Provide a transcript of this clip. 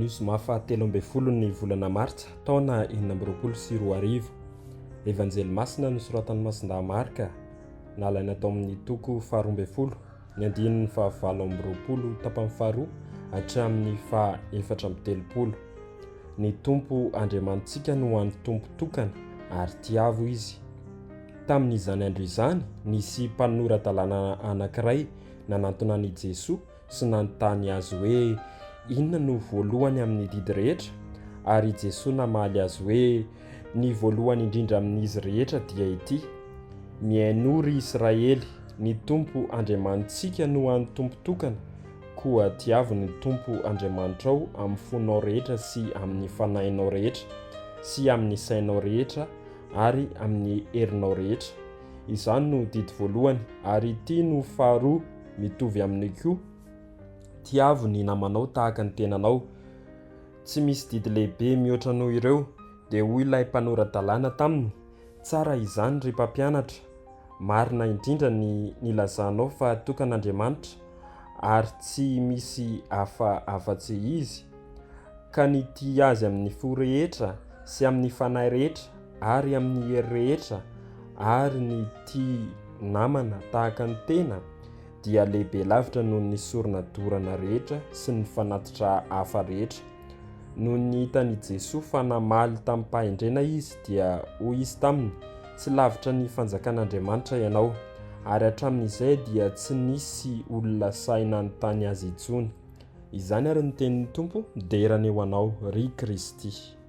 Anio zoma faha 13 ny volana martsa taona 2026. Evanjely masina nosoratan'i Masindahy Marka, nalaina tao amin'ny toko faha 12, ny andininy faha 28 tapany faharoa hatramin'ny faha 34. Ny Tompo Andriamanitsika no hany Tompo tokana ary tiavo Izy. Tamin'izany andro izany, nisy mpanora-dalàna anankiray nanantona an'i Jesoa sy nanontany Azy hoe, Inona no voalohany amin'ny didy rehetra? Ary i Jesoa namaly azy hoe, Ny voalohany indrindra amin'izy rehetra dia ity, Mihainoa, ry Israely, ny Tompo Andriamanitsika no hany Tompo tokana, koa tiavo ny Tompo Andriamanitrao amin'ny fonao rehetra sy amin'ny fanahinao rehetra sy amin'ny sainao rehetra ary amin'ny herinao rehetra. Izany no didy voalohany, ary ity no faharoa mitovy aminy koa, Tiavo ny namanao tahaka ny tenanao. Tsy misy didy lehibe mihoatra noho ireo. Dia hoy ilay mpanora-dalàna taminy, Tsara izany, ry mpampianatra! Marina indrindra ny nilazanao fa tokana Andriamanitra, ary tsy misy hafa afa-tsy Izy, ka ny tia Azy amin'ny fo rehetra sy amin'ny fanahy rehetra ary amin'ny hery rehetra ary ny tia namana tahaka ny tena dia lehibe lavitra noho ny sorona dorana rehetra sy ny fanatitra hafa rehetra. Nony hitan' i Jesoa fa namaly tamim-pahendrena izy, dia hoy Izy taminy, Tsy lavitra ny fanjakan' Andriamanitra ianao. Ary hatramin' izay dia tsy nisy olona sahy nanontany Azy intsony. Izany ary ny tenin' ny Tompo, dera anie ho Anao, ry Kristy.